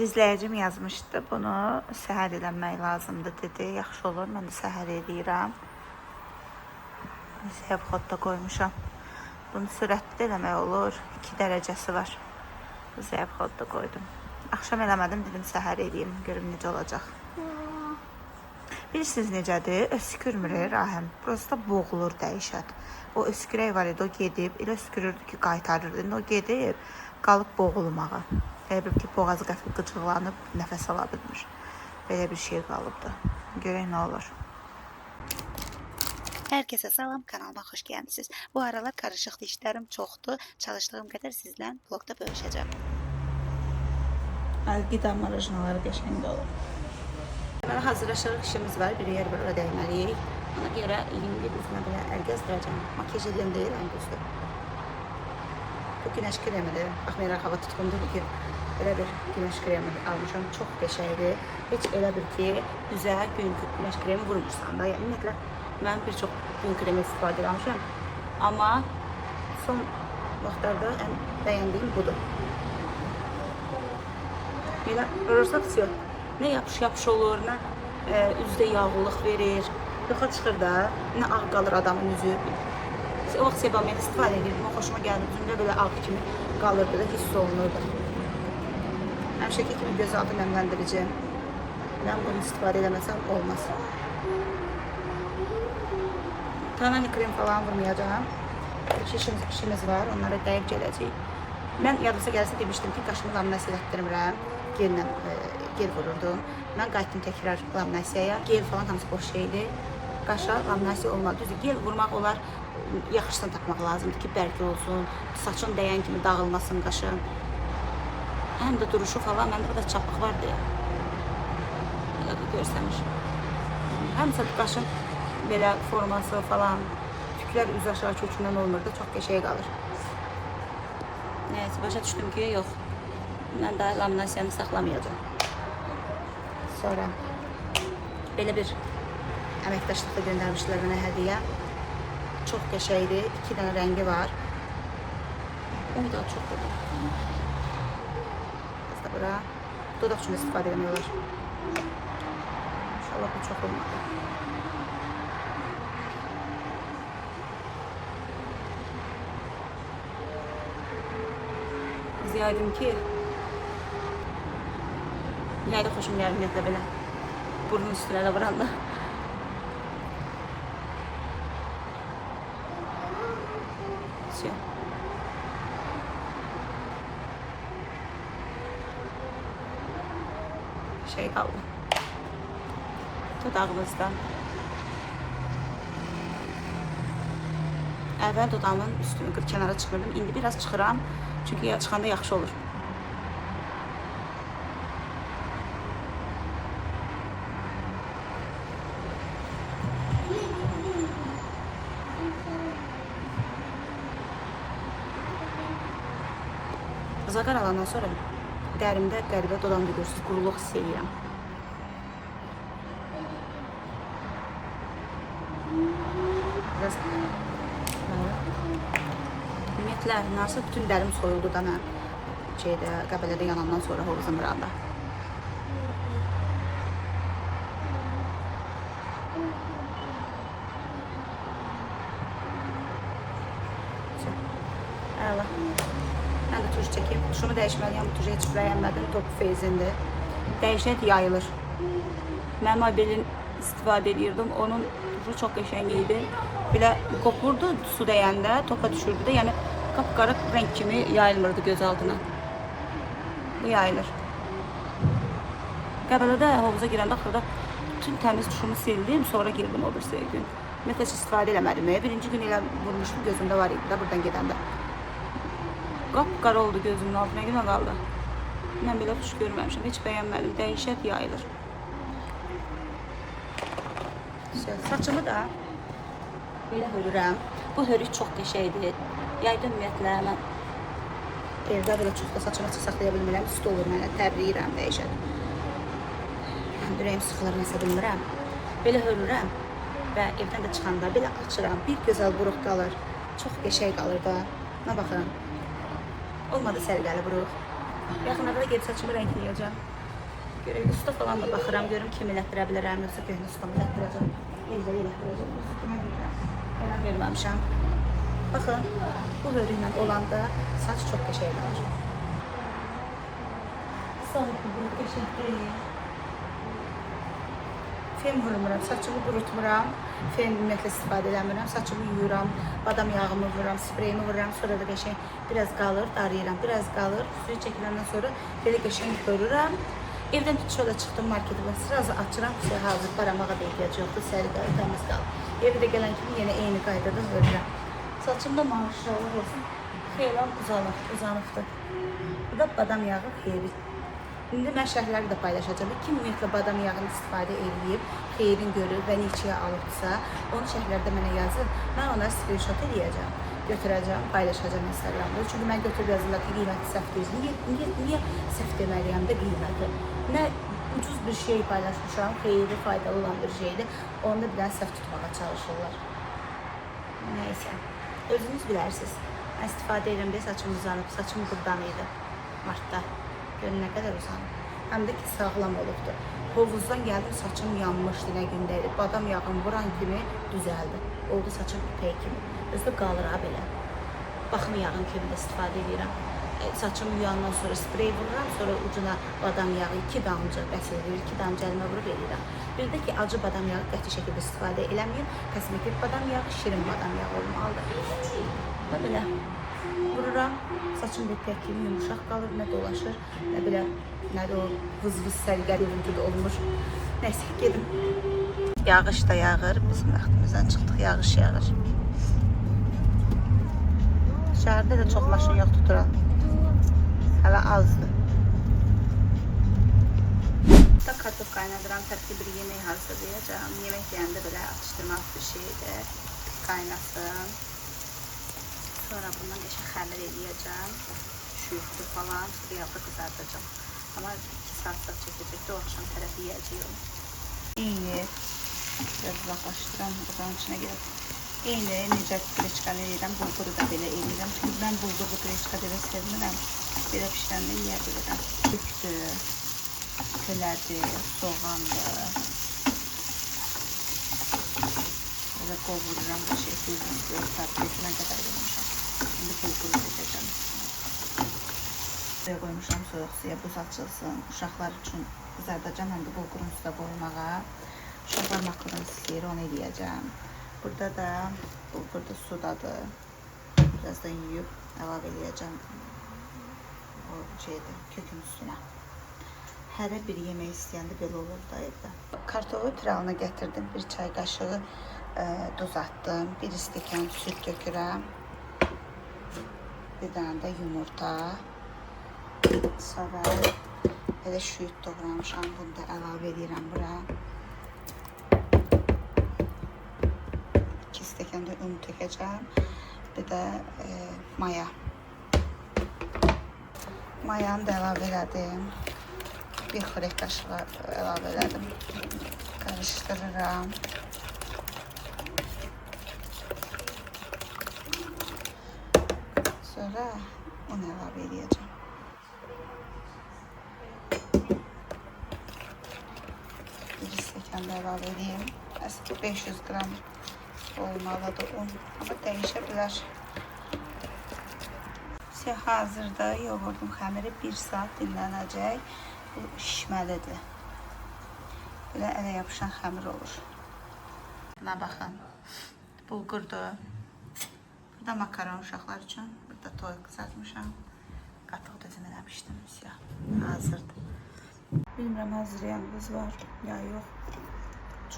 Bir izləyicim yazmışdı, bunu səhər eləmək lazımdır dedi. Yaxşı olur, mən də səhər eləyirəm. Zəif xodda qoymuşam. Bunu sürətli eləmək olur. 2 dərəcəsi var. Zəif xodda qoydum. Axşam eləmədim, dedim səhər eləyim, görüm necə olacaq. Bilirsiniz necədir? Öskürmür Rahim. Prosta boğulur dəhşət. O öskürək var idi, o gedib, elə öskürürdü ki, qaytarırdı. İndi o gedib, qalıb boğulmağa. Elə bil ki, boğazı qəfil qıcıqlanıb, nəfəs ala bilmir. Belə bir şey qalıbdı. Görək nə olur. Herkese salam, kanalıma hoş geldiniz. Bu aralar karışıklı işlerim çoxdur. Çalıştığım kadar sizlə vlogda bölüşəcəm. Algida marajnaları qəşəng olur. Deməli hazırlaşırıq, işimiz var, bir yer var, ora dəyməliyik. Ona görə indi üzümə belə əl gəzdirəcəm. Makyaj edən deyiləm, düzdür. Bu günəş kremidir. Baxmayaraq hava tutqundur ki, belə bir günəş kremi almışam. Çox qəşəngdir. Heç elə bil ki, üzə gün günəş kremi vurmursan da. Yəni, ümumiyyətlə, mən bir çox gün kremi istifadə etmişəm. Amma son vaxtlarda ən bəyəndiyim budur. Belə vurursa vəsiyo. Nə yapış-yapış olur, nə üzdə yağlılıq verir. Yoxa çıxır da, nə ağ qalır adamın üzü. O vaxt Sebamed istifadə edirdim, o xoşuma gəldi. Üzümdə belə ağ kimi qalırdı da, hiss olunurdu. Həmişəki kimi gözaltı nəmləndirici. Mən bunu istifadə eləməsəm olmaz. Tonali krem falan vurmayacağam. İşimiz var, onlara dəyib gələcəyik. Mən yadınıza gəlsə demişdim ki, qaşımı laminasiya elətdirmirəm. Gellə gel vururdum. Mən qayıtdım təkrar laminasiyaya. Gel falan hamısı boş şeydir. Qaşa laminasiya olmalı. Düzdür, gel vurmaq olar, yaxşısını tapmaq lazımdır ki, bərk olsun, saçın dəyən kimi dağılmasın qaşın. Həm də duruşu falan, məndə də çapıq vardı ya. Belə də görsənir. Həmsə qaşın belə forması falan, tüklər üz aşağı kökündən olmur da, çox qəşəng qalır. Nəysə, başa düşdüm ki, yox. Mən daha laminasiyanı saxlamayacağam. Sonra belə bir əməkdaşlıqla göndərmişlər mənə hədiyyə. Çox qəşəngdir. 2 dənə rəngi var. O da çox olur. Biraz da bura. Dodaq üçün istifadə etmək olar. İnşallah bu çox olmadı. Yaydım ki, yayda xoşum gəlir ümumiyyətlə belə burnun üstünə də vuranda. Şey. Şey kaldı. Dodağımızda. Əvvəl dodağımın üstünü kənara çıxmırdım. İndi biraz çıxıram. Çünki çıxanda yaxşı olur. Zaqar alandan sonra dərimdə qəribə dodağımda görürsünüz, quruluq hiss eləyirəm. Biraz ümumiyyətlə, nasıl bütün dərim soyuldu da mən şeydə, Qəbələdə yanandan sonra hovuzun qırağında. Əla. Mən də tuş çəkeyim. Tuşumu dəyişməliyəm. Bu tuşu heç bəyənmədim. Top feyzindir. Dəyişək yayılır. Mən mobilin istifadə edirdim. Onun tuşu çox qəşəng idi. Belə qopurdu su dəyəndə, topa düşürdü də. Yəni qapqara rəng kimi yayılmırdı göz altına. Bu yayılır. Qəbələdə hovuza girəndə axırda bütün təmiz tuşumu sildim, sonra girdim o birisi gün. Ümumiyyətlə heç istifadə eləmədim. Birinci gün elə vurmuşdum, gözümdə var idi də buradan gedəndə. Qapqara oldu gözümün altına, günə qaldı. Mən belə tuş görməmişəm, heç bəyənmədim. Dəhşət yayılır. Saçımı da belə hörürəm. Bu hörük çox qəşəngdir. Yayda ümumiyyətlə mən evdə belə çox da saçımı açıq saxlaya bilmirəm. Üstü olur mənə, tərləyirəm dəhşət. Ürəyim sıxılır, nəsə bilmirəm. Belə hörürəm və evdən də çıxanda belə açıram. Bir gözəl buruq qalır. Çox qəşəng qalır da. Buna baxın. Olmadı səliqəli buruq. Yaxınlarda da gedib saçımı rəngləyəcəm. Görək, usta falan da baxıram, görüm kim elətdirə bilərəm, yoxsa köhnə ustamı elətdirəcəm. Evdə elətdirəcəm, yoxsa kimə bilmirəm. Qərar verməmişəm. Baxın, bu hörüklə olanda saç çox qəşəng olur. Sağ olun, bu qəşəng deyil. Fen vurmuram, saçımı qurutmuram. Fen ümumiyyətlə istifadə eləmirəm. Saçımı yuyuram, badam yağımı vururam, spreyimi vururam. Sonra da qəşəng biraz qalır, darayıram. Biraz qalır. Suyu çəkiləndən sonra belə qəşəng hörürəm. Evdən çölə çıxdım marketə, sırası açıram, hazır daramağa da ehtiyac yoxdur, səri qalır, təmiz qalır. Evə də gələn kimi yenə eyni qaydada hörürəm. Saçım da maşallah olsun, xeyli uzanıbdır. Bu da badam yağı xeyri. İndi mən şərhləri də paylaşacağım. Kim ümumiyyətlə badam yağını istifadə eləyib, xeyrin görür və neçəyə alıbsa, onu şərhlərdə mənə yazın. Mən ona screenshot eləyəcəm, götürəcəm, paylaşacağım Instagramda. Çünki mən götürüb yazırlar ki, qiyməti səhv deyirsin. Niyə səhv deməliyəm də qiyməti? Nə ucuz bir şey paylaşmışam, xeyirli, faydalı olan bir şeydir. Onda bir dənə səhv tutmağa çalışırlar. Neysə, özünüz bilərsiniz. Mən istifadə edirəm deyə saçım uzanıb, saçım burdan idi martda. Görün nə qədər uzanıb. Həm də ki, sağlam olubdur. Hovuzdan gəldim, saçım yanmışdı nə gündə idi. Badam yağım vuran kimi düzəldi. Oldu saçım ipək kimi. Özü də qalır ha belə. Baxım yağın kimi də istifadə edirəm. Saçımı yuyandan sonra sprey vururam, sonra ucuna badam yağı 2 damcı bəs edir, 2 damcı əlimə vurub eləyirəm. Bir də ki, acı badam yağı qəti şəkildə istifadə eləməyin. Kosmetik badam yağı, şirin badam yağı olmalıdır. Və belə vururam. Saçım da ipək kimi yumuşaq qalır, nə dolaşır, nə belə, nə də o vız-vız səliqə görüntüdə olmur. Neysə, gedim. Yağış da yağır, bizim vaxtimizdən çıxdıq, yağış yağır. Şəhərdə də çox maşın yoxdur duran. Hələ azdır. Da kartof qaynadıram, fərqli bir yemək hazırlayacağam. Yemək deyəndə belə atışdırmaq bir şeydir. Qaynasın. Sonra bundan qəşəng xəmir eləyəcəm. Şüyüdür falan, sonra yağda qızardacağam. Amma 2 saat çəkəcək də o axşam tərəfi yeyəcəyik onu. Eyni, biraz uzaqlaşdıram, odanın içinə girib. Eyni necə greçkanı eləyirəm, bulguru da belə eləyirəm. Çünki mən bulgurlu greçka belə sevmirəm. Belə pişirəndə yeyə bilirəm. Tükdür, kölədir, soğandır. Belə qovururam, bir şey tökünə qədər qoymuşam. İndi bulguru tökəcəm üstünə. Suya qoymuşam soyuq suya, buz açılsın. Uşaqlar üçün qızardacağam, həm də bulgurun üstə qoymağa. Uşaqlar makaron istəyir, onu eləyəcəm. Burada da bulgur da sudadır. Birazdan yuyub əlavə eləyəcəm o şeydə, kökün üstünə. Hərə bir yemək istəyəndə belə olur da evdə. Kartofu piralına gətirdim. Bir çay qaşığı duz atdım. Bir stəkan süd tökürəm. Bir dənə də yumurta. Sonra belə şüyüd doğramışam. Bunu da əlavə edirəm bura. 2 stəkan da un tökəcəm. Bir də maya. Mayanı da əlavə elədim. Bir xörək qaşığı əlavə elədim. Qarışdırıram. Sonra un əlavə eləyəcəm. Bir stəkan da əlavə eləyim. Əslində 500 qram olmalıdır un. Amma dəyişə bilər. Hazırda yoğurdun xəmiri 1 saat dinlənəcək. Bu şişməlidir. Belə ələ yapışan xəmir olur. Buna baxın. Bulgurdur. Burada makaron uşaqlar üçün. Burada toyuq qızartmışam. Qatıq dözüm eləmişdim. Hazırdır. Bilmirəm hazırlayanınız var ya yox.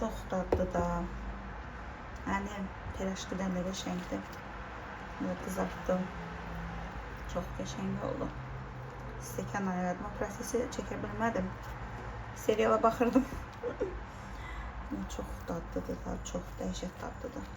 Çox dadlı da. Yəni piraşkidən də qəşəngdir. Bunu qızartdım. Çox qəşəng oldu. Stəkanla elədim. O prosesi çəkə bilmədim. Seriala baxırdım. Çox dadlıdır da, çox dəhşət dadlıdır.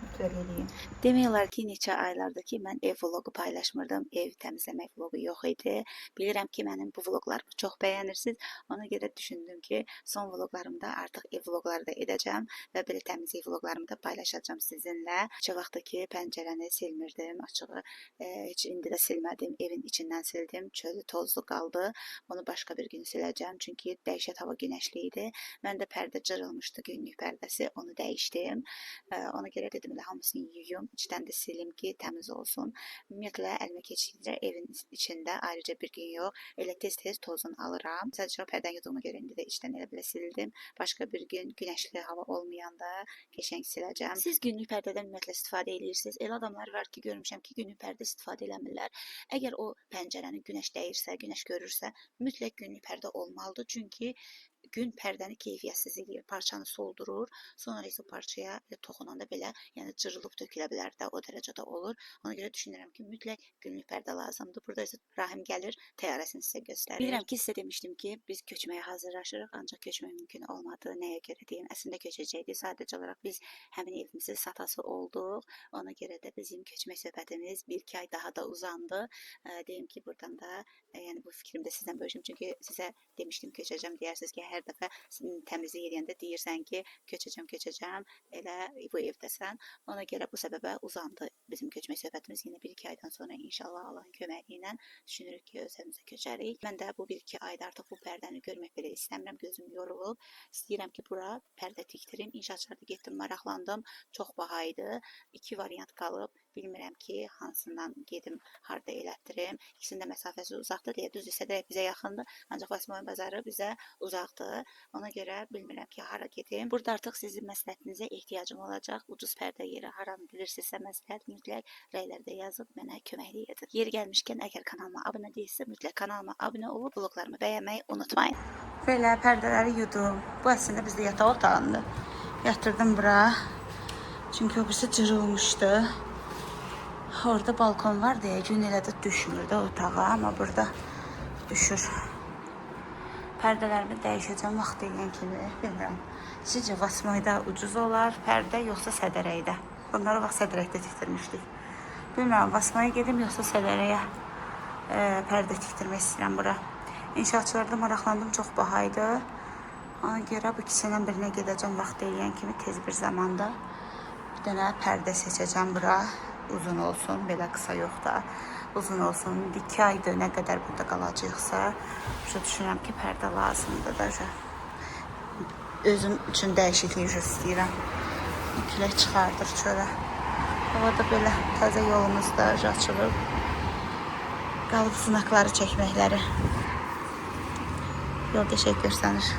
Mütləq eləyin. Demək olar ki, neçə aylardır ki, mən ev vloqu paylaşmırdım. Ev təmizləmək vloqu yox idi. Bilirəm ki, mənim bu vloqlarımı çox bəyənirsiniz. Ona görə düşündüm ki, son vloqlarımda artıq ev vloqları da edəcəm və belə təmizlik vloqlarımı da paylaşacağam sizinlə. Neçə vaxtdır ki, pəncərəni silmirdim, açığı heç indi də silmədim. Evin içindən sildim. Çölü tozlu qaldı. Onu başqa bir gün siləcəm. Çünki dəhşət hava günəşli idi. Mən də pərdə cırılmışdı, günlük pərdəsi. Onu dəyişdim. Ona görə dedim elə hamısını yuyum, içdən də silim ki, təmiz olsun. Ümumiyyətlə əlimə keçdikcə evin içində ayrıca bir gün yox, elə tez-tez tozunu alıram. Sadəcə pərdəni yuduğuma görə indi də içdən elə belə sildim. Başqa bir gün günəşli hava olmayanda qəşəng siləcəm. Siz günlük pərdədən ümumiyyətlə istifadə edirsiniz. Elə adamlar var ki, görmüşəm ki, günlük pərdə istifadə eləmirlər. Əgər o pəncərəni günəş dəyirsə, günəş görürsə, mütləq günlük pərdə olmalıdır. Çünki gün pərdəni keyfiyyətsiz eləyir, parçanı soldurur. Sonra isə o parçaya toxunanda belə, yəni cırılıb tökülə bilər də, o dərəcədə olur. Ona görə düşünürəm ki, mütləq günlük pərdə lazımdır. Burada isə Rahim gəlir, təyyarəsini sizə göstərir. Bilirəm ki, sizə demişdim ki, biz köçməyə hazırlaşırıq, ancaq köçmək mümkün olmadı. Nəyə görə deyim? Əslində köçəcəkdik. Sadəcə olaraq biz həmin evimizi satası olduq. Ona görə də bizim köçmək söhbətimiz 1-2 ay daha da uzandı. Deyim ki, buradan da yəni bu fikrimi də sizdən bölüşüm. Çünki sizə demişdim köçəcəm, deyərsiniz ki, hər dəfə təmizlik eləyəndə deyirsən ki, köçəcəm, köçəcəm, elə bu evdəsən. Ona görə bu səbəbə uzandı bizim köçmək söhbətimiz. Yenə 1-2 aydan sonra inşallah Allahın köməyi ilə düşünürük ki, öz evimizə köçərik. Mən də bu 1-2 ayda artıq bu pərdəni görmək belə istəmirəm, gözüm yorulub. İstəyirəm ki, bura pərdə tikdirim. İnşaatçılarda getdim, maraqlandım. Çox baha idi. 2 variant qalıb. Bilmirəm ki, hansından gedim, harda elətdirim. İkisinin də məsafəsi uzaqdır deyə düzdür, Sədərək bizə yaxındır, ancaq Vasmoy bazarı bizə uzaqdır. Ona görə bilmirəm ki, hara gedim. Burada artıq sizin məsləhətinizə ehtiyacım olacaq. Ucuz pərdə yeri haranı bilirsinizsə məsləhət mütləq rəylərdə yazıb mənə köməklik edin. Yeri gəlmişkən, əgər kanalıma abunə deyilsə, mütləq kanalıma abunə olub vloqlarımı bəyənməyi unutmayın. Belə pərdələri yudum. Bu əslində bizdə yataq otağındır. Yatırdım bura. Çünki o birisi cırılmışdı. Orada balkon var deyə gün elə də düşmürdü otağa, amma burada düşür. Pərdələrimi dəyişəcəm vaxt eləyən kimi, bilmirəm. Sizcə Vasmoyda ucuz olar pərdə yoxsa Sədərəkdə? Bunları vaxt Sədərəkdə tikdirmişdik. Bilmirəm, Vasmoya gedim yoxsa Sədərəyə pərdə tikdirmək istəyirəm bura. İnşaatçılarda maraqlandım, çox baha idi. Ona görə bu ikisindən birinə gedəcəm vaxt eləyən kimi tez bir zamanda. Bir dənə pərdə seçəcəm bura. Uzun olsun, belə qısa yox da. Uzun olsun. 2 aydır nə qədər burada qalacaqsa, başa düşünürəm ki, pərdə lazımdır da. Özüm üçün dəyişiklik istəyirəm. Külək çıxardır çölə. Hava da belə təzə yolumuz da açılıb. Qalıb sınaqları çəkməkləri. Yol qəşəng görsənir.